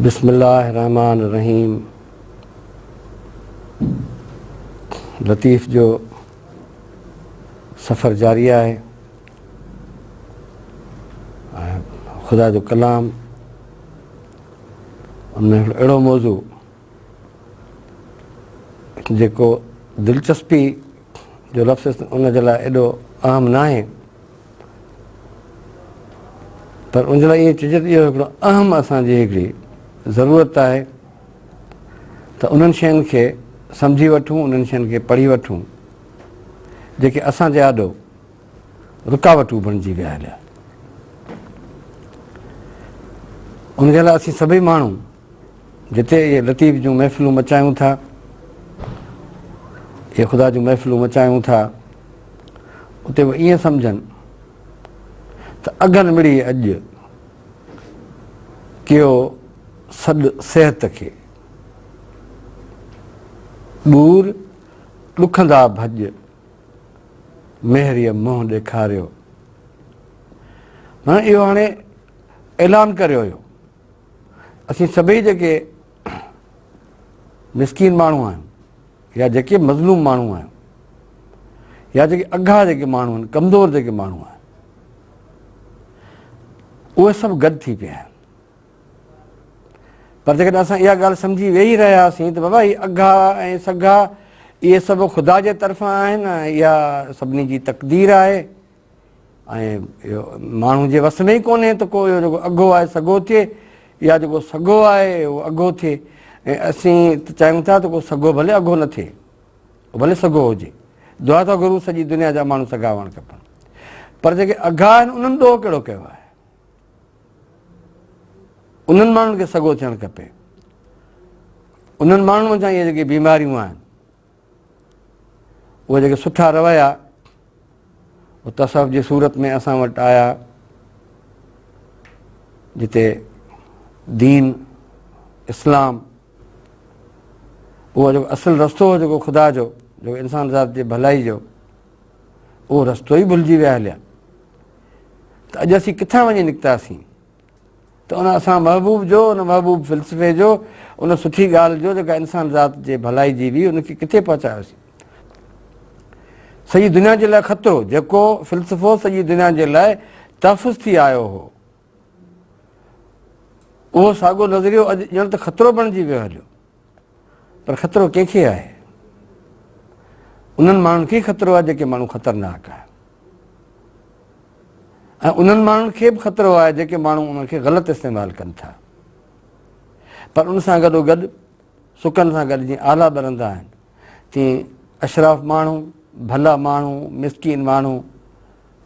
بسم الله الرحمٰن الرحيم لطيف جو سفر جاري آهي ۽ خدا جو ڪلام ان ۾ هڪڙو اهڙو موضوع جيڪو دلچسپي جو لفظ ان جي لاء ايڏو اهم ناهي پر ان جي لاء ائين چئجي ته اهو هڪڙو اهم اسان جي هڪڙي ضرورت آهي ته انهن شين کي سمجهي وٺون، انهن شين کي پڙهي وٺون جيڪي اسان جي آڏو رڪاوٽون بڻجي ويا هليا. ان جي لاء اسين سڀئي ماڻهو جتي اهي لطيف جون محفلون مچايون ٿا، اهي خدا جون محفلون مچايون ٿا، اتي به ائين سمجهن ته اگهن مڙئي اڄ ڪيو سڏ صحت کي، ڏور ڏکندا ڀڄ مهريء منهن ڏيکاريو. معنيٰ اهو هاڻي اعلان ڪريو ويو. اسين سڀئي جيڪي مسڪين ماڻهو آهيون يا جيڪي مظلوم ماڻهو آهيون يا جيڪي اگها جيڪي ماڻهو آهن، ڪمزور جيڪي ماڻهو آهن، اهي سڀ گڏ ٿي پيا آهن. پر جيڪڏهن اسان اها ڳالهه سمجهي ويهي رهياسين ته بابا هي اگها ۽ سگها اهي سڀ خدا جي طرفان آهن ۽ اها سڀني جي تقدير آهي ۽ اهو ماڻهو جي وس ۾ ئي ڪونهي ته ڪو اهو جيڪو اگهو آهي سگهو ٿئي يا جيڪو سگهو آهي اهو اگهو ٿئي ۽ اسين ته چاهيون ٿا ته ڪو سگهو ڀلي اگهو نه ٿئي، ڀلي سگهو هجي. دعا ٿا گهرون سڄي دنيا جا ماڻهو سگها هئڻ کپن، پر جيڪي اگها آهن انهن ڏوهه ڪهڙو ڪيو آهي؟ انهن ماڻهن کي سگهو ٿيڻ کپي. انهن ماڻهن منجهان اهي جيڪي بيماريون آهن، اهي جيڪي سٺا رويا تصوف جي صورت ۾ اسان وٽ آيا، جتي دين اسلام اهو جيڪو اصل رستو هو جيڪو خدا جو، جيڪو انسان ذات جي ڀلائي جو، اهو رستو ئي ڀلجي ويا هليا. ته اڄ اسين ڪٿان وڃي نڪتاسين ته ان اسان محبوب جو، ان محبوب فلسفي جو، ان سٺي ڳالهه جو جيڪا انسان ذات جي ڀلائي جي هئي، ان کي ڪٿي پهچايوسين؟ سڄي دنيا جي لاء خطرو، جيڪو فلسفو سڄي دنيا جي لاء تحفظ ٿي آيو هو، اهو ساڳو نظريو اڄ ڄڻ ته خطرو بڻجي ويو هليو. پر خطرو ڪنهن کي آهي؟ انهن ماڻهن کي خطرو آهي جيڪي ماڻهو خطرناڪ آهن، ۽ انهن ماڻهن کي به خطرو آهي جيڪي ماڻهو انهن کي غلط استعمال ڪن ٿا. پر ان سان گڏو گڏ سڪن سان گڏ جيئن آلا ٻرندا آهن، تيئن اشراف ماڻهو، ڀلا ماڻهو، مسڪين ماڻهو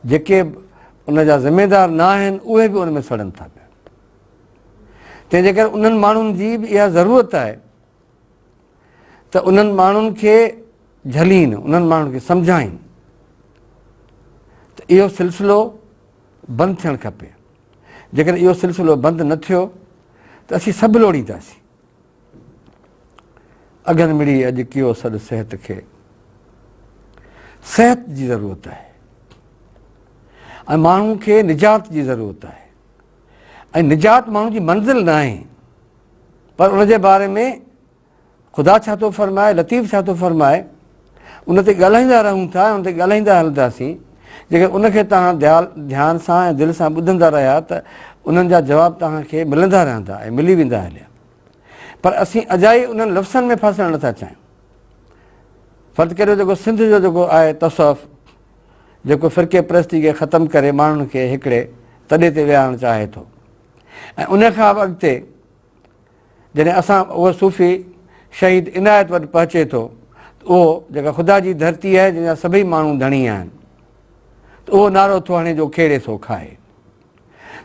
جيڪي به ان جا ذميدار نه آهن، اهي به ان ۾ سڙن ٿا پيا. تنهن جي ڪري انهن ماڻهن جي به اها ضرورت آهي ته انهن ماڻهن کي جهلين، انهن ماڻهن کي سمجهائين ته اهو سلسلو بند ٿيڻ کپي. جيڪڏهن اهو سلسلو بند نه ٿيو ته اسين سڀ لوڙينداسين. اگهن مڙئي اڄ ڪيو سڏ صحت کي. صحت جي ضرورت آهي ۽ ماڻهو کي نجات جي ضرورت آهي، ۽ نجات ماڻهو جي منزل ناهي، پر ان جي باري ۾ خدا ڇا ٿو فرمائي، لطيف ڇا ٿو فرمائي، ان تي ڳالهائيندا رهون ٿا، ان تي ڳالهائيندا هلنداسين. جيڪڏهن ان کي توهان ڌيان سان ۽ دل سان ٻڌندا رهيا ته انهن جا جواب توهان کي ملندا رهندا ۽ ملي ويندا هليا. پر اسين اجائي انهن لفظن ۾ ڦاسڻ نٿا چاهيون. فرض ڪريو جيڪو سنڌ جو جيڪو آهي تصوف، جيڪو فرقي پرستي کي ختم ڪري ماڻهن کي هڪڙي تڏي تي ويهارڻ چاهي ٿو، ۽ ان کان به اڳتي جڏهن اسان اهو صوفي شهيد عنايت وٽ پهچي ٿو ته اهو جيڪا خدا جي ڌرتي آهي جنهن جا سڀئي ماڻهو ڌڻي آهن، ته اهو نعرو ٿو هڻي جو کيڙي سو کائي.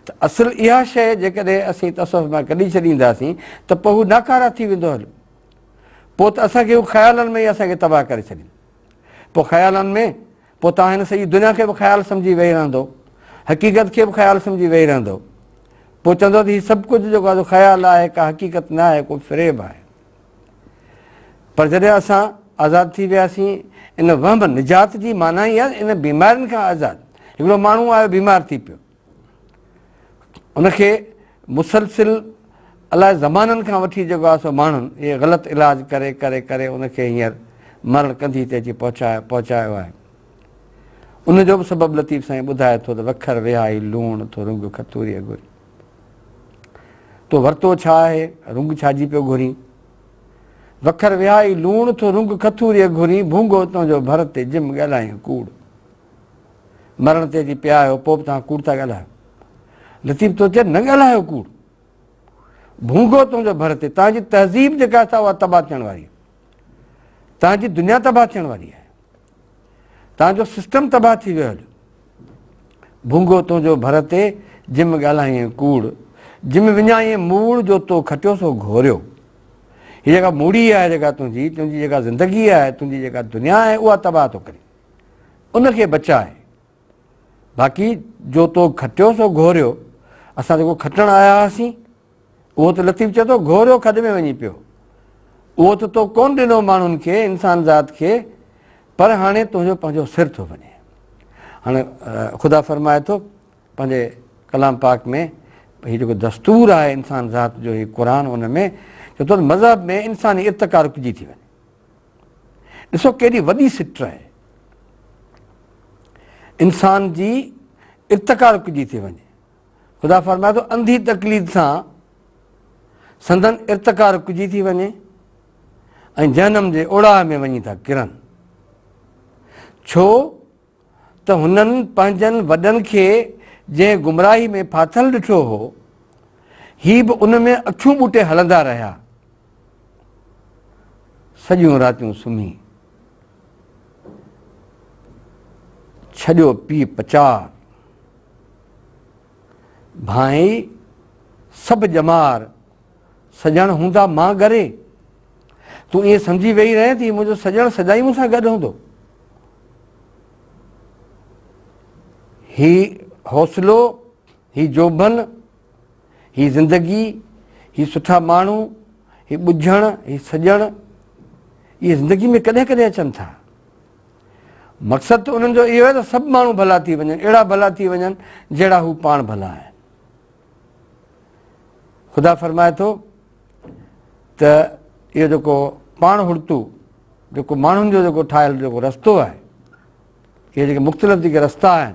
ته اصل اها شيء جيڪڏهن اسين تصوف مان ڪڍي ڇڏينداسين ته پوء هو ناڪاره ٿي ويندو هليو. پوء ته اسان کي هو خيالن ۾ ئي اسان کي تباهه ڪري ڇڏيندو. پوء خيالن ۾ پوء توهان هن سڄي دنيا کي به خيال سمجهي ويهي رهندو، حقيقت کي به خيال سمجهي ويهي رهندو. پوء چوندو ته هي سڀ ڪجهه جيڪو آهي سو خيال آهي، ڪا حقيقت نه آهي، ڪو فريب آهي. پر جڏهن اسان آزاد ٿي وياسين، ان وهم نجات جي معنيٰ ئي آهي ان بيمارين کان آزاد. هڪڙو ماڻهو آيو بيمار ٿي پيو، ان کي مسلسل الائي زمانن کان وٺي جيڪو آهي سو ماڻهن اهي غلط علاج ڪري ڪري ڪري ان کي هينئر مرڻ ڪنڌي تي اچي پهچايو آهي. ان جو به سبب لطيف سائين ٻڌائي ٿو ته وکر وهائي لوڻ ٿو رنگ کتوريء گهري. تو ورتو ڇا آهي، رنگ ڇا جي پيو گهرين؟ وکر وهائي لوڻ ٿو رنگ کٿوريء گهرين، ڀونگو تنهنجو ڀر تي جم ڳالهائين ڪوڙ. مرڻ تي اچي پيا آهيو پوء به توهان ڪوڙ ٿا ڳالهايو. لطيف ٿو چئي نه ڳالهايو ڪوڙ. ڀونگو تنهنجو ڀر تي، توهان جي تهذيب جيڪا آهي اها تباهه ٿيڻ واري آهي. توهان جي دنيا تباهه ٿيڻ واري آهي. توهان جو سسٽم تباهه ٿي ويو هليو. ڀونگو تنهنجو ڀر تي، جم ڳالهائين ڪوڙ. جم وڃائين موڙ، جو تو کٽيو سو گهوريو. هي جيڪا موڙي آهي جيڪا تنهنجي، تنهنجي جيڪا زندگي آهي، تنهنجي جيڪا دنيا آهي، اها تباهه ٿو ڪرين. ان کي بچاء. باقي جو تو کٽيو سو گهوريو. اسان جيڪو کٽڻ آيا هئاسين، اهو ته لطيف چئي ٿو گهوريو کڏ ۾ وڃي پيو. اهو ته تو ڪونه ڏنو ماڻهن کي، انسان ذات کي، پر هاڻي تنهنجو پنهنجو سر ٿو وڃي. هاڻي خدا فرمائي ٿو پنهنجي ڪلام پاڪ ۾ هي جيڪو دستور آهي انسان ذات جو هي قرآن ان ۾ چئي ٿو ته مذهب ۾ انساني ارتقا رڪجي ٿي وڃي. ڏسو ڪيڏي وڏي سٽ آهي. انسان جي ارتقا رڪجي ٿي وڃي. خدا فرمائي ٿو انڌي تقليد سان سندن ارتقا رڪجي ٿي وڃي ۽ جهنم جي اوڙاهه ۾ وڃي ٿا ڪرن. ڇو ته هنن پنهنجن وڏن کي جنهن گمراهي ۾ ڦاٿل ڏٺو هو، هي به ان ۾ اکيون ٻوٽي هلندا رهيا. سڄيون راتيون سمهي ڇڏيو پيء پچار، ڀانئي سڀ ڄمار، سڄڻ هوندا مان ڳري. تون ائين سمجهي ويهي رهين ٿي منهنجو سڄڻ سدائين مون سان گڏ هوندو. هي حوصلو، هي جوڀن، هي زندگي، هي سٺا ماڻهو، هي ٻجهڻ، هي سڄڻ، اهي زندگي ۾ ڪڏهن ڪڏهن اچن ٿا. مقصد ته انهن جو اهو آهي ته سڀ ماڻهو ڀلا ٿي وڃن، اهڙا ڀلا ٿي وڃن جهڙا هو پاڻ ڀلا آهن. خدا فرمائي ٿو ته اهو جيڪو پاڻ هڙتو جيڪو ماڻهن جو جيڪو ٺاهيل جيڪو رستو آهي، اهي جيڪي مختلف جيڪي رستا آهن،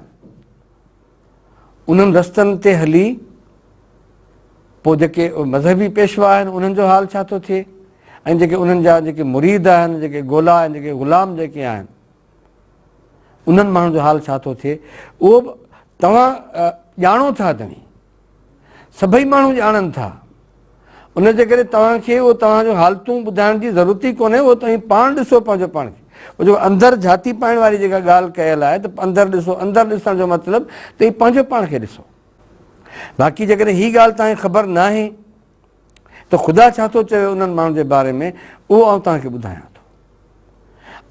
انهن رستن تي هلي پوء جيڪي مذهبي پيشوا آهن انهن جو حال ڇا ٿو ٿئي ۽ جيڪي انهن جا جيڪي مريد آهن، جيڪي گولا آهن، جيڪي غلام جيڪي آهن، انهن ماڻهن جو حال ڇا ٿو ٿئي اهو به توهان ڄاڻو ٿا. توهين سڀئي ماڻهو ڄاڻن ٿا. ان جي ڪري توهان کي اهو توهان جون حالتون ٻڌائڻ جي ضرورت ئي ڪونهي. اهو توهين پاڻ ڏسو پنهنجو پاڻ کي. اهو جيڪو اندر جھاتي پائڻ واري جيڪا ڳالهه ڪيل آهي ته اندر ڏسو، اندر ڏسڻ جو مطلب ته هي پنهنجو پاڻ کي ڏسو. باقي جيڪڏهن هي ڳالهه توهان کي خبر ناهي ته خدا ڇا ٿو چوي انهن ماڻهن جي باري ۾ اهو آئون توهان کي ٻڌايان ٿو.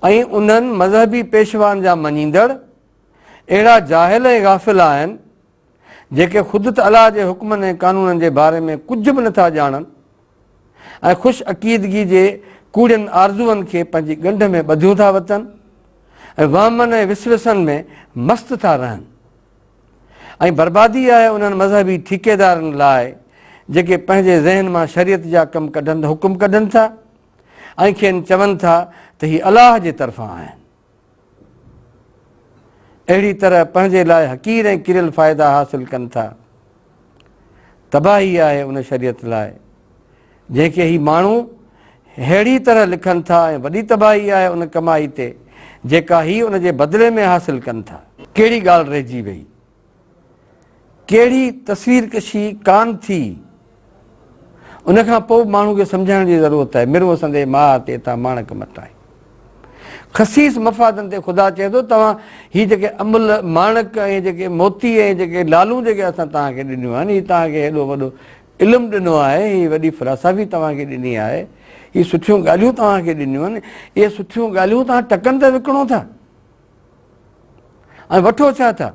۽ انهن مذهبي پيشوائن جا مڃيندڙ اهڙا جاهل ۽ غافل آهن جيڪي خود ته الله جي حڪمن ۽ قانونن جي باري ۾ ڪجهه به نٿا ڄاڻن ۽ خوش عقيدگي جي ڪوڙين آرزوئن کي پنهنجي ڳنڍ ۾ ٻڌيون ٿا وتن ۽ وهمن ۽ وسوسن ۾ مست ٿا رهن ۽ بربادي آهي انهن مذهبي ٺيڪيدارن لاء جيڪي پنهنجي ذهن مان شريعت جا ڪم ڪڍن حڪم ڪڍن ٿا ۽ کين چون ٿا ته هي الله جي طرفان آهن. اهڙي طرح پنهنجي لاء حقير ۽ ڪريل فائدا حاصل ڪن ٿا. تباهي آهي ان شريعت لاء جنهن کي هي ماڻهو ههڙي طرح لکن ٿا ۽ وڏي تباهي آهي ان ڪمائي تي جيڪا هي ان جي بدلي ۾ حاصل ڪن ٿا. ڪهڙي ڳالهه رهجي وئي؟ ڪهڙي تصوير ڪشي ڪانه ٿي؟ ان کان پوء به ماڻهو کي سمجهائڻ جي ضرورت آهي، مرون سندي ماهه تي تان ماڻڪ مٽائي. خسيس مفادن تي خدا چئي ٿو توهان هي جيڪي املهه ماڻڪ ۽ جيڪي موتي ۽ جيڪي لالون جيڪي اسان توهان کي ڏنيون آهن، هي توهان کي هيڏو وڏو علم ڏنو آهي، هي وڏي فلاسافي توهان کي ڏني آهي، هي سٺيون ڳالهيون توهان کي ڏنيون آهن، اهي سٺيون ڳالهيون توهان ٽڪن تي وڪڻو ٿا ۽ وٺو ڇا ٿا؟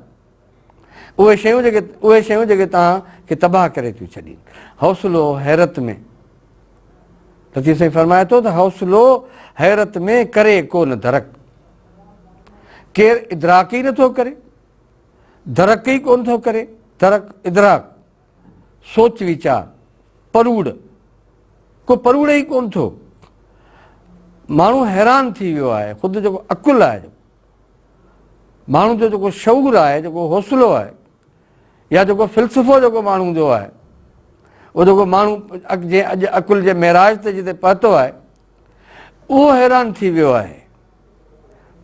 اهي شيون جيڪي اهي شيون جيڪي توهان کي تباهه ڪري ٿيون ڇڏين. حوصلو حيرت ۾ لطيف سائين فرمائي ٿو ته حوصلو حيرت ۾ ڪري ڪو نه درڪ، ڪير ادراڪ ئي نٿو ڪري، درڪ ئي ڪونه ٿو ڪري. درڪ ادراڪ، سوچ ويچار. پروڙ، ڪو پروڙي ئي ڪونه ٿو. ماڻهو حيران ٿي ويو آهي. خود جيڪو عقل آهي، ماڻهو جو جيڪو شعور آهي، جيڪو حوصلو آهي يا جيڪو فلسفو جيڪو ماڻهو جو آهي، اهو جيڪو ماڻهو جنهن اڄ عقل جي معراج تي جتي پهتو آهي، اهو حيران ٿي ويو آهي.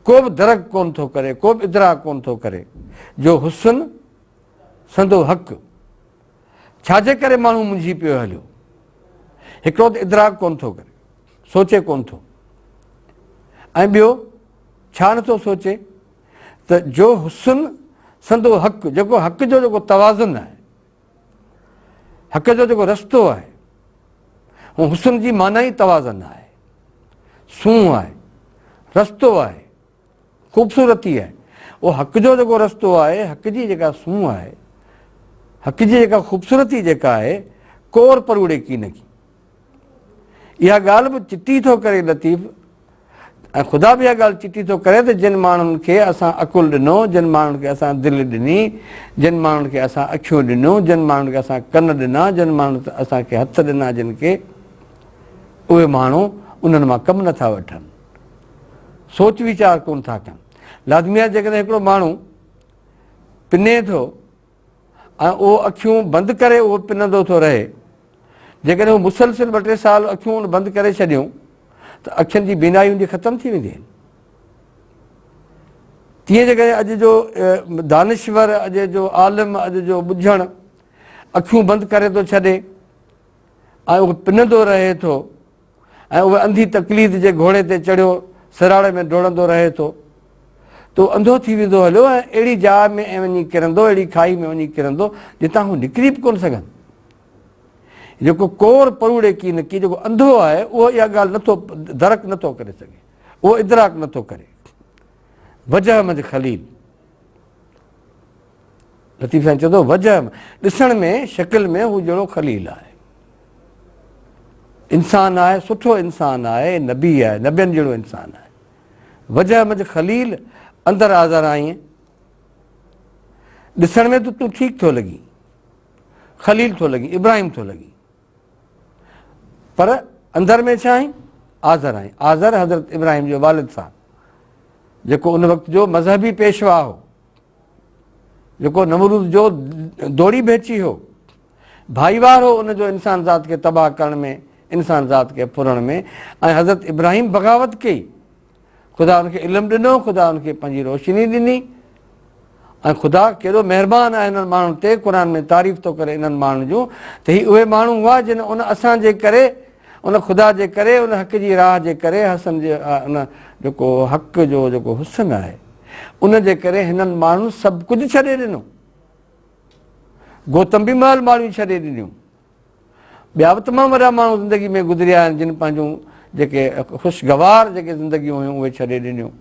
ڪو به درڪ ڪونه ٿو ڪري، ڪو به ادراڪ ڪونه ٿو ڪري جو حسن سندو حق ڇا جي ڪري ماڻهو منجهي پيو هليو. هڪڙو ته ادراڪ ڪونه ٿو ڪري، سوچي ڪونه ٿو، ۽ ٻيو ڇا نٿو سوچي ته جو حسن سندو حق، جيڪو حق جو جيڪو توازن آهي، حق جو جيڪو رستو آهي، هو حسن جي معنيٰ ئي توازن آهي، سونهن آهي، رستو آهي، خوبصورتي آهي. اهو حق جو جيڪو رستو آهي، حق جي جيڪا سونهن آهي، حق جي جيڪا خوبصورتي جيڪا آهي، ڪور پروڙي ڪين ڪي. اها ڳالهه به چٽي ٿو ڪري لطيف ۽ خدا به اها ڳالهه چٽي ٿو ڪري ته جن ماڻهن کي اسان عقل ڏنو، جن ماڻهن کي اسان دل ڏني، جن ماڻهن کي اسان اکيون ڏنيون، جن ماڻهن کي اسان ڪن ڏنا، جن ماڻهن اسان کي هٿ ڏنا، جن کي اهي ماڻهو انهن مان ڪم نٿا وٺن، سوچ ويچار ڪونه ٿا ڪن. لازمي آهي جيڪڏهن هڪڙو ماڻهو پني ٿو ۽ اهو اکيون بند ڪري اهو پنندو ٿو رهي، جيڪڏهن هو مسلسل ٻه ٽي سال اکيون ان بند ڪري ڇڏيون ته اکين جي بينائي ان جي ختم ٿي ويندي. تيئن جيڪڏهن اڄ جو دانشور، اڄ جو عالم، اڄ جو ٻجهڻ اکيون بند ڪري ٿو ڇڏي ۽ اهو پنندو رهي ٿو ۽ اهو انڌي تقليد جي گهوڙي تي چڙهيو سراڙي ۾ ڊوڙندو رهي ٿو ته اهو انڌو ٿي ويندو هليو ۽ اهڙي جاء ۾ وڃي ڪرندو، اهڙي کاهي ۾ وڃي ڪرندو جتان هو نڪري به ڪونه سگهندو. جيڪو ڪور پروڙي ڪين ڪي، جيڪو انڌو آهي اهو اها ڳالهه نٿو درڪ نٿو ڪري سگهي، اهو ادراڪ نٿو ڪري. وجهه منجهه خليل، لطيف سائين چوندو وجهه ڏسڻ ۾ شڪل ۾ هو جهڙو خليل آهي، انسان آهي، سٺو انسان آهي، نبي آهي، نبين جهڙو انسان آهي. وجهه منجهه خليل اندر آزار آئين، ڏسڻ ۾ ته تون ٺيڪ ٿو لڳين، خليل ٿو لڳين، ابراهيم ٿو لڳين، پر اندر ۾ ڇا آهين؟ آزر آهين. آزر حضرت ابراهيم جو والد صاحب جيڪو ان وقت جو مذهبي پيشوا هو، جيڪو نمرود جو دوڙي ڀيچي هو، ڀائيوار هو ان جو انسان ذات کي تباهه ڪرڻ ۾، انسان ذات کي ڦرڻ ۾، ۽ حضرت ابراهيم بغاوت ڪئي، خدا ان کي علم ڏنو، خدا ان کي پنهنجي روشني ڏني، ۽ خدا ڪيڏو مهربان آهي انهن ماڻهن تي، قرآن ۾ تعريف ٿو ڪري انهن ماڻهن جون ته هي اهي ماڻهو هئا جن ان اسان جي ڪري، ان خدا جي ڪري، ان حق جي راهه جي ڪري، حسن جي ان جيڪو حق جو جيڪو حسن آهي ان جي ڪري هنن ماڻهن سڀ ڪجهه ڇڏي ڏنو. گوتم به محل ماڙيون ڇڏي ڏنيون. ٻيا به تمام وڏا ماڻهو زندگي ۾ گذريا آهن جن پنهنجون جيڪي خوشگوار جيڪي زندگيون هيون اهي ڇڏي ڏنيون،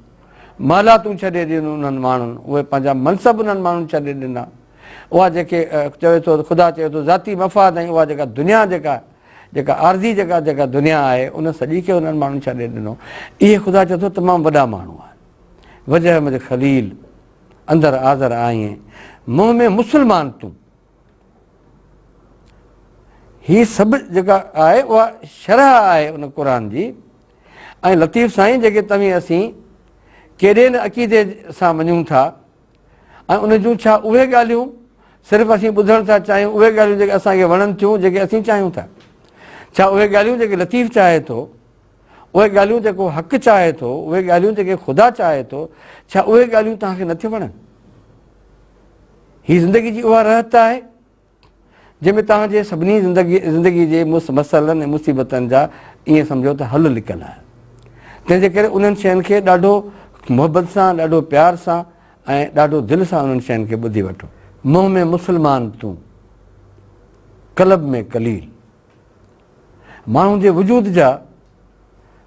محلاتون ڇڏي ڏنيون انهن ماڻهن، اهي پنهنجا منصب انهن ماڻهن ڇڏي ڏنا. اها جيڪي چوي ٿو خدا چوي ٿو ذاتي مفاد ۽ اها جيڪا دنيا جيڪا جيڪا عارضي جيڪا جيڪا دنيا آهي ان سڄي کي انهن ماڻهن ڇڏي ڏنو. اهي خدا چوي ٿو تمام وڏا ماڻهو آهن. وجهه منجهه خليل اندر آذر آهين منهن ۾ مسلمان تون. هي سڀ جيڪا آهي اها شرح آهي ان قرآن جي. ۽ لطيف سائين جيڪي توهين اسين ڪيڏي نه عقيدي سان مڃون ٿا ۽ ان جون ڇا اهي ڳالهيون صرف اسين ٻڌڻ ٿا چاهيون، اهي ڳالهيون جيڪي اسان کي وڻن ٿيون، جيڪي اسين چاهيون ٿا، ڇا اهي ڳالهيون جيڪي لطيف چاهي ٿو، اهي ڳالهيون جيڪو حق چاهي ٿو، اهي ڳالهيون جيڪي خدا چاهي ٿو، ڇا اهي ڳالهيون توهان کي نٿيون وڻن؟ هي زندگي جي اها رهت آهي جنهن ۾ توهان جي سڀني زندگي جي مسئلن ۽ مصيبتن جا ائين سمجهو ته حل لڪل آهي. تنهن جي ڪري انهن شين کي ڏاڍو محبت سان، ڏاڍو پيار سان ۽ ڏاڍو دل سان انهن شين کي ٻڌي وٺو. منهن ۾ مسلمان تون، قلب ۾ قليل. ماڻهو جي وجود جا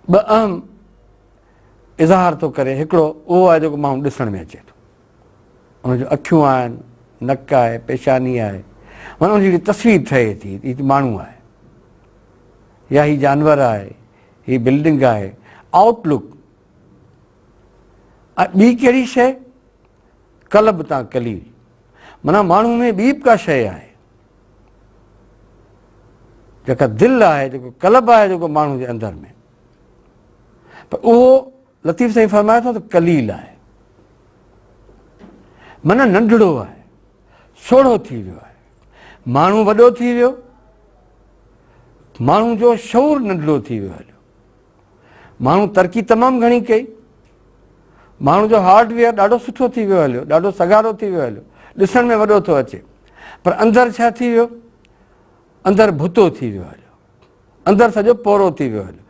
ٻه اهم اظهار ٿو ڪري، هڪڙو اهو آهي جيڪو ماڻهو ڏسڻ ۾ اچي ٿو، ان جون اکيون آهن، نڪ آهي، پيشاني آهي، معنيٰ ان جي هڪڙي تصوير ٺهي ٿي، هي ماڻهو آهي يا هي جانور آهي، هي بلڊنگ آهي، آئوٽ لڪ. ۽ ٻي ڪهڙي شيء؟ قلب تان قليل، معنيٰ ماڻهو ۾ ٻي به ڪا شيء آهي. جيڪا دل آهي، جيڪو قلب آهي جيڪو ماڻهو جي اندر ۾، پر اهو لطيف سائين فرمائي ٿو ته قليل آهي، معنيٰ ننڍڙو آهي، سوڙهو ٿي ويو آهي. ماڻهو وڏو ٿي ويو، ماڻهو جو شعور ننڍڙو ٿي ويو هليو. ماڻهو ترقي تمام گهڻي ڪئي، ماڻهو جو هارڊ ويئر ڏاڍو سٺو ٿي ويو هليو، ڏاڍو سگهارو ٿي ويو هليو، ڏسڻ ۾ وڏو ٿو اچي، پر اندر ڇا ٿي ويو؟ اندر ڀتو ٿي ويو هليو، اندر سڄو پورو ٿي ويو هليو،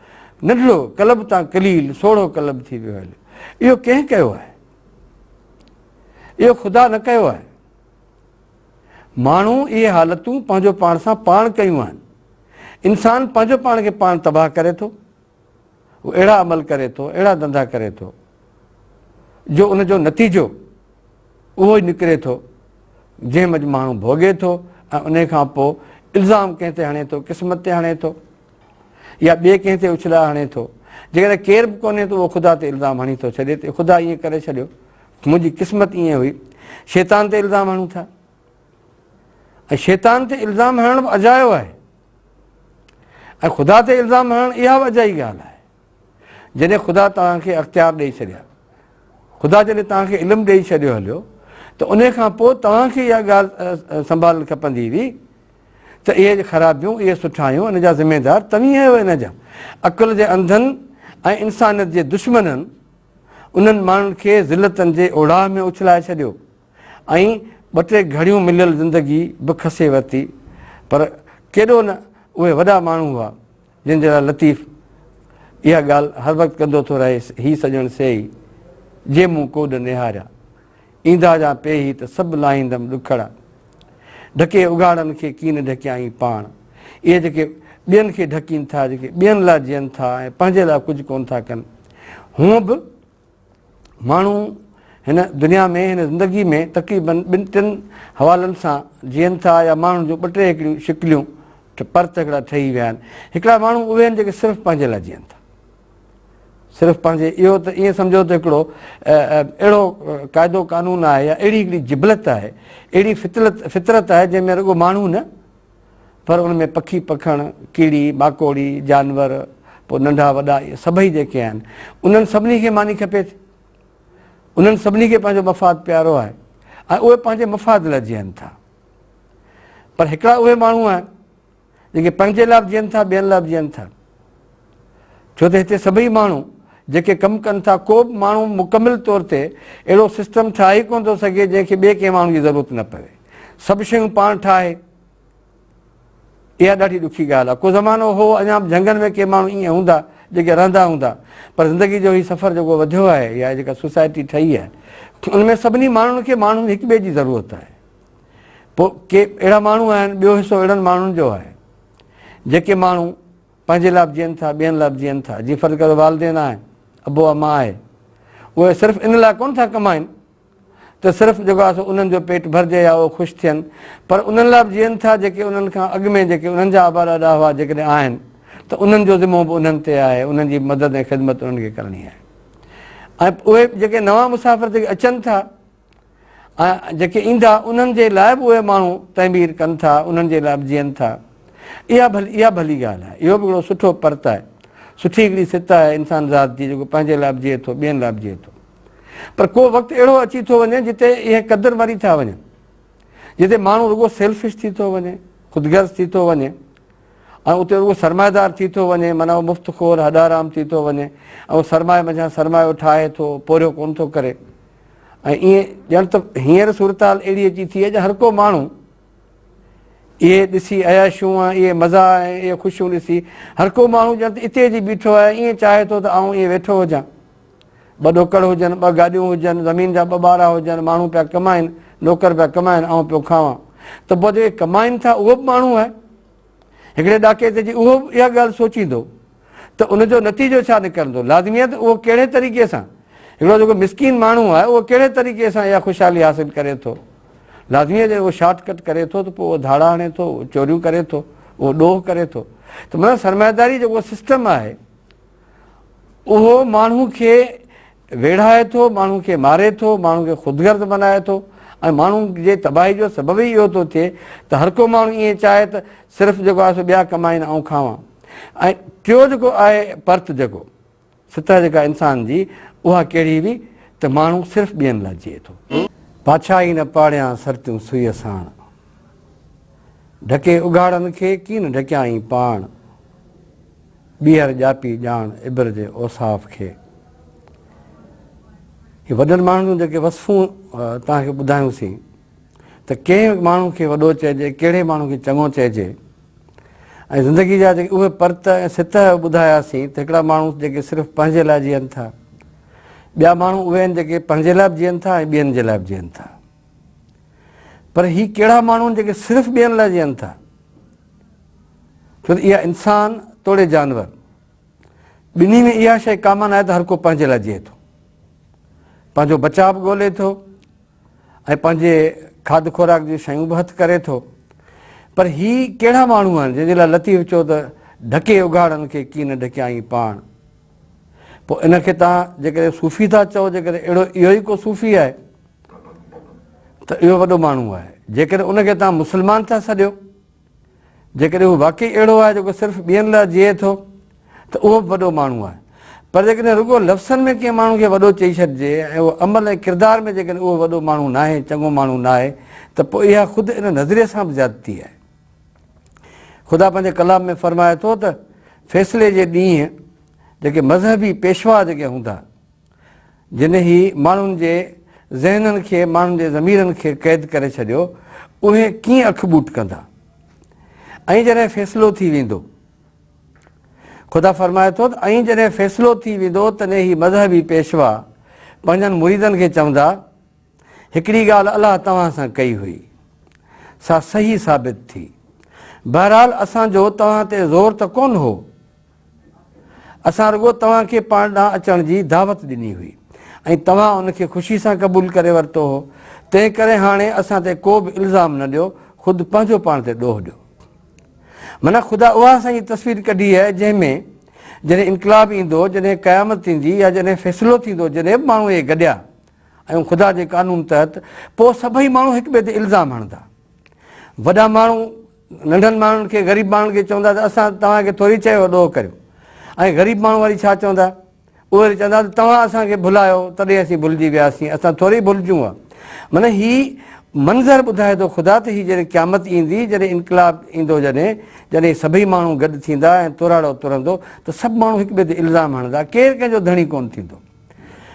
ننڍڙو قلب تان قليل سوڙهو قلب ٿي ويو هليو. اهو ڪنهن ڪيو آهي؟ اهو خدا نه ڪيو آهي. ماڻهو اهي حالتون پنهنجو پاڻ سان پاڻ ڪيون آهن. انسان پنهنجو پاڻ کي پاڻ تباهه ڪري ٿو. هو اهڙا عمل ڪري ٿو، اهڙا ڌنڌا ڪري ٿو جو ان جو نتيجو اهو ئي نڪري ٿو جنهن منجهه ماڻهو ڀوڳي ٿو ۽ انهي کان پوء الزام ڪنهن تي هڻي ٿو، قسمت تي هڻي ٿو يا ٻئي ڪنهن تي اڇلائي هڻي ٿو. جيڪڏهن ڪير به ڪونهي ته اهو خدا تي الزام هڻي ٿو ڇڏي ته خدا ائين ڪري ڇڏيو، منهنجي قسمت ائين هئي. شيطان تي الزام هڻون ٿا ۽ شيطان تي الزام هڻڻ به اجايو آهي ۽ خدا تي الزام هڻڻ اها به اجائي ڳالهه آهي. جڏهن خدا توهان کي اختيار ڏئي ڇڏيا، خدا جڏهن توهان کي علم ڏئي ڇڏيو هليو ته انهي کان پوء توهان کي اها ڳالهه سنڀالڻ کپندي هئي ته اهي خرابيون، اهي سٺايون، ان جا ذميدار توهين آهيو. ان جا عقل جي انڌن ۽ انسانيت جي دشمنن انهن ماڻهن کي ذلتن جي اوڙاهه ۾ اڇلائي ڇڏيو ۽ ٻه ٽي گهڙيون مليل زندگي به کسي ورتي. پر ڪيڏو نه اهي وڏا ماڻهو هئا جن جي لاء لطيف اها ڳالهه هر وقت ڪندو ٿو رهي، هي سڄڻ سي ئي، جي مون ڪوڏ نهاريا. ايندا جا پيهي ته سڀ لاهيندم ڏکڙا. ڍڪي اگهاڙن کي ڪين ڍڪيائين پاڻ. اهي جيڪي ٻين کي ڍڪين ٿا، جيڪي ٻين لاء جيئن ٿا ۽ پنهنجي لاء ڪجهه ڪونه ٿا ڪن. هونء به ماڻهو هن دنيا ۾ هن زندگي ۾ تقريبن ٻن ٽن حوالن سان جيئن ٿا يا ماڻهن جون ٻه ٽي هڪڙيون شڪليون پرت هڪڙا ٺهي ويا آهن. هڪڙا ماڻهو اهي آهن جيڪي صرف پنهنجي لاء جيئن ٿا، صرف پنهنجي. اهو ته ائين سمجهو ته هڪڙو اهڙو قاعدو قانون آهي يا اهڙي هڪڙي جبلت آهي، اهڙي فطرت آهي جنهن ۾ رڳو ماڻهو نه پر ان ۾ پکي پکڻ، ڪيڙي ماڪوڙي، جانور، پوء ننڍا وڏا اهي سڀئي جيڪي آهن انهن سڀني کي ماني کپي ٿي، انهن سڀني کي پنهنجو مفاد پيارو آهي ۽ اهي پنهنجي مفاد لاء جيئن ٿا. پر هڪڙا اهي ماڻهو آهن جيڪي پنهنجي لاء به جيئن ٿا، ٻين لاء به جيئن ٿا. ڇو ته هتي سڀئي ماڻهو جيڪي ڪم ڪن ٿا، ڪو به ماڻهو مڪمل طور تي اهڙو سسٽم ٺاهي ڪونه ٿو سگهي جنهن کي ٻئي ڪنهن ماڻهو جي ضرورت نه پوي. سڀ شيون پاڻ ٺاهي، اها ڏاڍي ڏکي ڳالهه آهي. ڪو زمانو هو اڃا به جهنگن ۾ ڪي ماڻهو ائين هوندا جيڪي رهندا هوندا، پر زندگي جو هي سفر جيڪو وڌيو آهي يا جيڪا سوسائٽي ٺهي آهي ان ۾ سڀني ماڻهن کي ماڻهن هڪ ٻئي جي ضرورت آهي. پوء ڪي اهڙا ماڻهو آهن، ٻيو حصو اهڙن ماڻهن جو آهي جيڪي ماڻهو پنهنجي لاء به جيئن ٿا، ٻين لاء به جيئن ٿا. جيئن فرض ڪريو والدين آهن، ابو اما آهي، اهي صرف ان لاء ڪونه ٿا ڪمائن ته صرف جيڪو آهي سو انهن جو پيٽ ڀرجي يا اهي خوش ٿين، پر انهن لاء به جيئن ٿا جيڪي انهن کان اڳ ۾ جيڪي انهن جا ابا ڏاڏا هئا، جيڪڏهن آهن ته انهن جو ذمو به انهن تي آهي، انهن جي مدد ۽ خدمت انهن کي ڪرڻي آهي. ۽ اهي جيڪي نوان مسافر جيڪي اچن ٿا ۽ جيڪي ايندا انهن جي لاء به اهي ماڻهو تعمير ڪن ٿا، انهن جي لاء به جيئن ٿا. اها ڀلي اها ڀلي ڳالهه آهي. اهو به هڪڙو سٺو پرت آهي، سٺي هڪڙي سٽ آهي انسان ذات جي جيڪو پنهنجي لاء به جيئي ٿو، ٻين لاء به جيئي ٿو. پر ڪو وقت اهڙو اچي ٿو وڃي جتي اهي قدر مري ٿا وڃن، جتي ماڻهو رڳو سيلفش ٿي ٿو وڃي، خود غرض ٿي ٿو وڃي ۽ اتي رڳو سرمائيدار ٿي ٿو وڃي، معنيٰ اهو مفت خور هڏ حرام ٿي ٿو وڃي ۽ اهو سرمائي منجهان سرمايو ٺاهي ٿو، پورهيو ڪونه ٿو ڪري. ۽ ائين ڄڻ ته هينئر صورتحال اهڙي اچي ٿي آهي جو هر ڪو ماڻهو اهي ڏسي عياشيون ۽ اهي مزا ۽ اهي خوشيون ڏسي هر ڪو ماڻهو ڄڻ ته اتي اچي بيٺو آهي، ائين چاهي ٿو ته آئون ائين ويٺو هجان، ٻه ڏوڪڙ هجن، ٻه گاڏيون هجن، زمين جا ٻه ٻارا هجن، ماڻهو پيا ڪمائن، نوڪر پيا ڪمائن، آئون پيو کاوان. ته پوء جيڪي ڪمائن ٿا اهو به ماڻهو آهي. هڪڙي ڏاڪي تي جي اهو به اها ڳالهه سوچيندو ته ان جو نتيجو ڇا نڪرندو؟ لازمي آهي ته اهو ڪهڙي طريقي سان هڪڙو جيڪو مسڪين ماڻهو آهي اهو ڪهڙي طريقي سان اها خوشحالي حاصل ڪري ٿو؟ لازمي آهي جڏهن اهو شارٽ ڪٽ ڪري ٿو ته پوء اهو ڌاڙا هڻي ٿو، اهو چوريون ڪري ٿو، اهو ڏوهه ڪري ٿو. ته معنيٰ سرمائيداري جيڪو سسٽم آهي اهو ماڻهو کي ويڙهائي ٿو، ماڻهو کي ماري ٿو، ماڻهو کي خودغرض بنائي ٿو ۽ ماڻهو جي تباهي جو سبب ئي اهو ٿو ٿئي ته هر ڪو ماڻهو ائين چاهي ته صرف جيڪو آهي سو ٻيا ڪمائين آئون کاوان. ۽ ٽيو جيڪو آهي پرت جيڪو سطح جيڪا انسان جي اها ڪهڙي هئي ته ماڻهو صرف ٻين لاء جيئي ٿو. پاڇائي نه پاڙيان سرتيون سوئيء ساڻ. ڍڪي اگهاڙن کي ڪين ڍڪيائين پاڻ. ٻيهر ڄاپي ڄاڻ عبر جي اوصاف کي. هي وڏن ماڻهن جون جيڪي وصفون توهان کي ٻڌايون سين ته ڪنهن ماڻهو کي وڏو چئجي، ڪهڙي ماڻهو کي چڱو چئجي ۽ زندگي جا جيڪي اهي پرت ۽ سطح ٻڌاياسين ته هڪڙا ماڻهو جيڪي صرف پنهنجي لاء جيئن ٿا، ٻيا ماڻهو اهي آهن جيڪي پنهنجي لاء به جيئن ٿا ۽ ٻين جي لاء به جيئن ٿا. پر هي ڪهڙا ماڻهو آهن جيڪي صرف ٻين لاء جيئن ٿا؟ ڇو ته اها انسان توڙي جانور ٻنهي ۾ اها شيء ڪامن آهي ته هر ڪو پنهنجي لاء جيئي ٿو، پنهنجو بچاء به ڳولي ٿو ۽ پنهنجي کاڌ خوراڪ جون شيون به هٿ ڪري ٿو. پر هي ڪهڙا ماڻهو آهن جن جي لاء لطيف چيو ته ڍڪي اگهاڙن کي ڪين ڍڪيائين پاڻ. پوء ان کي توهان جيڪڏهن صوفي ٿا چئو، جيڪڏهن اهڙو اهو ئي ڪو صوفي آهي ته اهو وڏو ماڻهو آهي. جيڪڏهن ان کي توهان مسلمان ٿا سڏيو، جيڪڏهن هو واقعي اهڙو آهي جيڪو صرف ٻين لاء جيئي ٿو ته اهو به وڏو ماڻهو آهي. پر جيڪڏهن رڳو لفظن ۾ ڪنهن ماڻهو کي وڏو چئي ڇڏجي ۽ اهو عمل ۽ ڪردار ۾ جيڪڏهن اهو وڏو ماڻهو ناهي، چڱو ماڻهو ناهي ته پوء اها خود ان نظريي سان به زيادتي آهي. خدا پنهنجي ڪلام ۾ فرمائي ٿو ته فيصلي جي ڏينهن جيڪي مذهبي پيشوا جيڪي هوندا، جن هي ماڻهن جي ذهنن کي، ماڻهن جي ضميرن کي قيد ڪري ڇڏيو، اهي ڪيئن اک ٻوٽ ڪندا؟ ۽ جڏهن فيصلو ٿي ويندو، خدا فرمائي ٿو ته ۽ جڏهن فيصلو ٿي ويندو تڏهن هي مذهبي پيشوا پنهنجن مريدن کي چوندا، هڪڙي ڳالهه الله توهان سان ڪئي هئي، سا صحيح ثابت ٿي. بهرحال اسان جو توهان تي زور ته ڪونه هو. اسان رڳو توهان کي پاڻ ڏانهن اچڻ جي دعوت ڏني هئي ۽ توهان ان کي خوشي سان قبول ڪري ورتو هو، تنهن ڪري هاڻي اسان تي ڪو به الزام نه ڏيو، خود پنهنجو پاڻ تي ڏوهه ڏيو. معنيٰ خدا اها اسان جي تصوير ڪڍي آهي جنهن ۾ جڏهن انقلاب ايندو، جڏهن قيامت ٿيندي يا جڏهن فيصلو ٿيندو، جڏهن به ماڻهو اهي گڏيا ۽ خدا جي قانون تحت پوء سڀئي ماڻهو هڪ ٻئي تي الزام هڻندا. وڏا ماڻهو ننڍن ماڻهن کي، غريب ماڻهن کي چوندا ته اسان توهان کي ٿوري چيو ڏوهه ڪريو ۽ غريب ماڻهو وري ڇا چوندا؟ اهي وري چوندا ته توهان اسان کي ڀلايو تڏهن اسين ڀلجي وياسين، اسان ٿوري ڀلجون ها. معنيٰ هي منظر ٻڌائي ٿو خدا ته هي جڏهن قيامت ايندي، جڏهن انقلاب ايندو، جڏهن جڏهن سڀئي ماڻهو گڏ ٿيندا ۽ توراڙو ترندو ته سڀ ماڻهو هڪ ٻئي تي الزام هڻندا، ڪير ڪنهن جو ڌڻي ڪونه ٿيندو.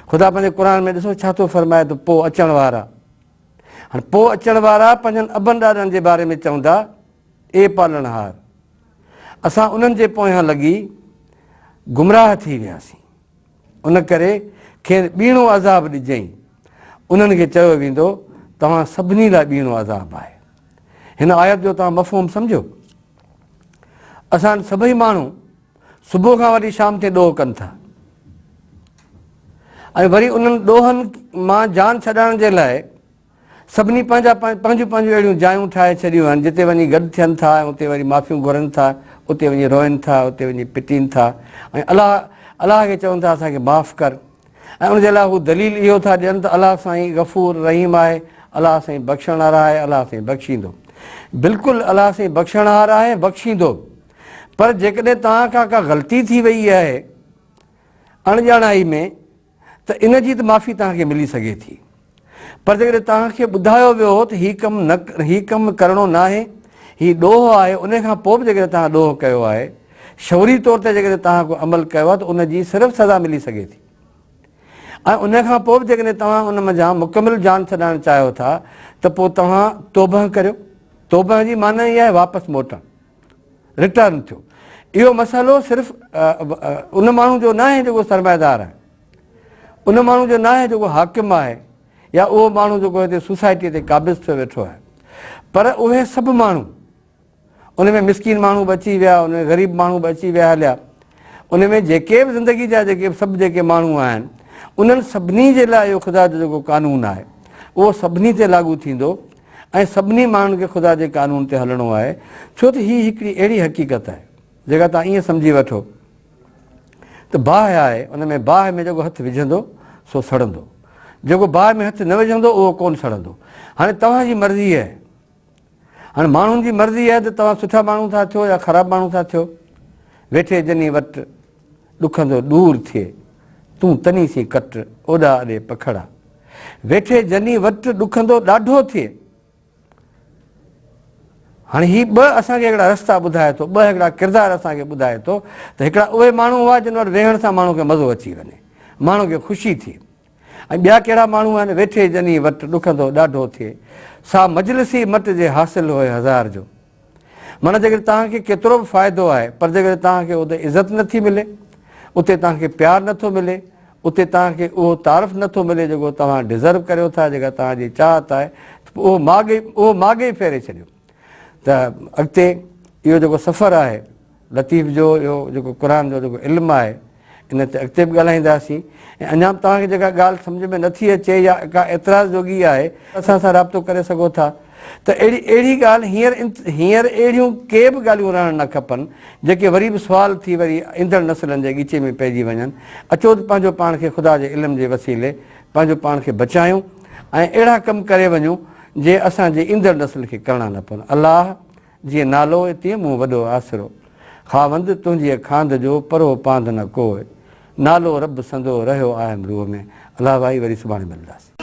خدا پنهنجي قرآن ۾ ڏسو ڇا ٿو فرمائي ته پوء اچڻ وارا، هاڻي پوء اچڻ وارا پنهنجن ابن ڏاڏن جي باري ۾ چوندا، اي پالڻهار! اسان انهن جي پويان لڳي گمراهه ٿي وياسين، ان ڪري کين ٻيڻو عذاب ڏجئين. انهن کي چيو ويندو، توهان سڀني لاء ٻيڻو عذاب آهي. هن آيت جو توهان مفهوم سمجهيو؟ اسان سڀئي ماڻهو صبح کان وٺي شام تائين ڏوهه ڪن ٿا ۽ وري انهن ڏوهن مان جان ڇڏائڻ جي لاء سڀني پنهنجا پنهنجون پنهنجون اهڙيون جايون ٺاهي ڇڏيون آهن جتي وڃي گڏ ٿين ٿا ۽ اتي وري معافيون گهرن ٿا، اتي وڃي روئن ٿا، اتي وڃي پٽين ٿا ۽ الله الله کي چون ٿا اسان کي معاف ڪر ۽ ان جي لاء هو دليل اهو ٿا ڏين ته الله سائين غفور رحيم آهي، الله سائين بخشڻهار آهي، الله سائين بخشيندو. بلڪل الله سائين بخشڻهار آهي، بخشيندو به. پر جيڪڏهن توهان کان ڪا غلطي ٿي وئي آهي اڻڄاڻائي ۾ ته ان جي ته معافي توهان کي ملي سگهي ٿي پر جيڪڏهن توهان کي ٻڌايو ويو هو ته هي ڪم نه هي ڪم ڪرڻو ناهي هي ڏوهه آهي ان کان پوء به جيڪڏهن توهان ڏوهه ڪيو آهي شعوري طور تي جيڪڏهن توهان ڪو عمل ڪيو آهي ته ان جي صرف سزا ملي سگهي ٿي ۽ ان کان پوء به جيڪڏهن توهان ان منجهان مڪمل جان ڇڏائڻ چاهيو ٿا ته پوء توهان توبهه ڪريو توبهه جي معنيٰ ئي آهي واپس موٽڻ رٽرن ٿيو. اهو مسئلو صرف ان ماڻهو جو ناهي جيڪو سرمائيدار آهي، ان ماڻهو جو ناهي جيڪو حاڪم آهي يا اهو ماڻهو جيڪو هتي سوسائٽيء تي قابض ٿيو ويٺو آهي، پر اهي سڀ ماڻهو، ان ۾ مسڪين ماڻهو به اچي ويا، ان ۾ غريب ماڻهو به اچي ويا هليا، ان ۾ جيڪي به زندگي جا جيڪي سڀ جيڪي ماڻهو آهن، انهن سڀني جي لاء اهو خدا جو جيڪو قانون آهي، اهو سڀني تي لاڳو ٿيندو. ۽ سڀني ماڻهن کي خدا جي قانون تي هلڻو آهي، ڇو ته هي هڪڙي اهڙي حقيقت آهي، جيڪا توهان ائين سمجهي وٺو ته باهه آهي، ان ۾ باهه ۾ جيڪو هٿ وجهندو سو سڙندو. جيڪو باهه ۾ هٿ نه وجهندو اهو ڪونه سڙندو. هاڻي توهان جي مرضي آهي. هاڻي ماڻهن جي مرضي آهي ته توهان سٺا ماڻهو ٿا ٿيو يا خراب ماڻهو ٿا ٿيو. ويٺي جني وٽ ڏکندو ڏور ٿئي، تون تني سين ڪٽ، اوڏا اڏي پکڙا. ويٺي جني وٽ ڏکندو ڏاڍو ٿئي. هاڻي هي ٻه اسان کي هڪڙا رستا ٻڌائي ٿو، ٻه هڪڙا ڪردار اسان کي ٻڌائي ٿو ته هڪڙا اهي ماڻهو هئا جن وٽ ويهڻ سان ماڻهو کي مزو اچي وڃي، ماڻهو کي خوشي ٿئي ۽ ٻيا ڪهڙا ماڻهو آهن ويٺي جني وٽ ڏکندو ڏاڍو ٿئي، سا مجلس ئي مٽ جي حاصل هوئي هزار جو. معنيٰ جيڪڏهن توهان کي ڪيترو به فائدو آهي پر جيڪڏهن توهان کي اتي عزت نٿي ملي، اتي توهان کي پيار نٿو ملي، اتي توهان کي اهو تعارف نٿو ملي جيڪو توهان ڊزرو ڪريو ٿا، جيڪا توهان جي چاهت آهي ته پوء اهو ماڳ ئي اهو ماڳ ئي ڦيري ڇڏيو ته اڳتي اهو جيڪو سفر آهي لطيف جو اهو جيڪو قرآن جو جيڪو علم آهي ان تي اڳتي به ڳالهائينداسين ۽ اڃا به توهان کي جيڪا ڳالهه سمجهه ۾ نٿي اچي يا ڪا اعتراض جوڳي آهي اسان سان رابطو ڪري سگهو ٿا ته اهڙي اهڙي ڳالهه هينئر هينئر اهڙيون ڪي به ڳالهيون رهڻ نه کپن جيڪي وري به سوال ٿي وري ايندڙ نسلن جي ڳچي ۾ پئجي وڃن اچو ته پنهنجو پاڻ کي خدا جي علم جي وسيلي پنهنجو پاڻ کي بچايون ۽ اهڙا ڪم ڪري وڃون جي اسان جي ايندڙ نسل کي ڪرڻا نه پون الله جيئن نالو تيئن مون وڏو آسرو. خاوند تنهنجيء کانڌ جو پرو پاند نه ڪوء. نالو رب سندو رهيو آهم روح ۾. الله وائي وري سڀاڻي ملنداسين.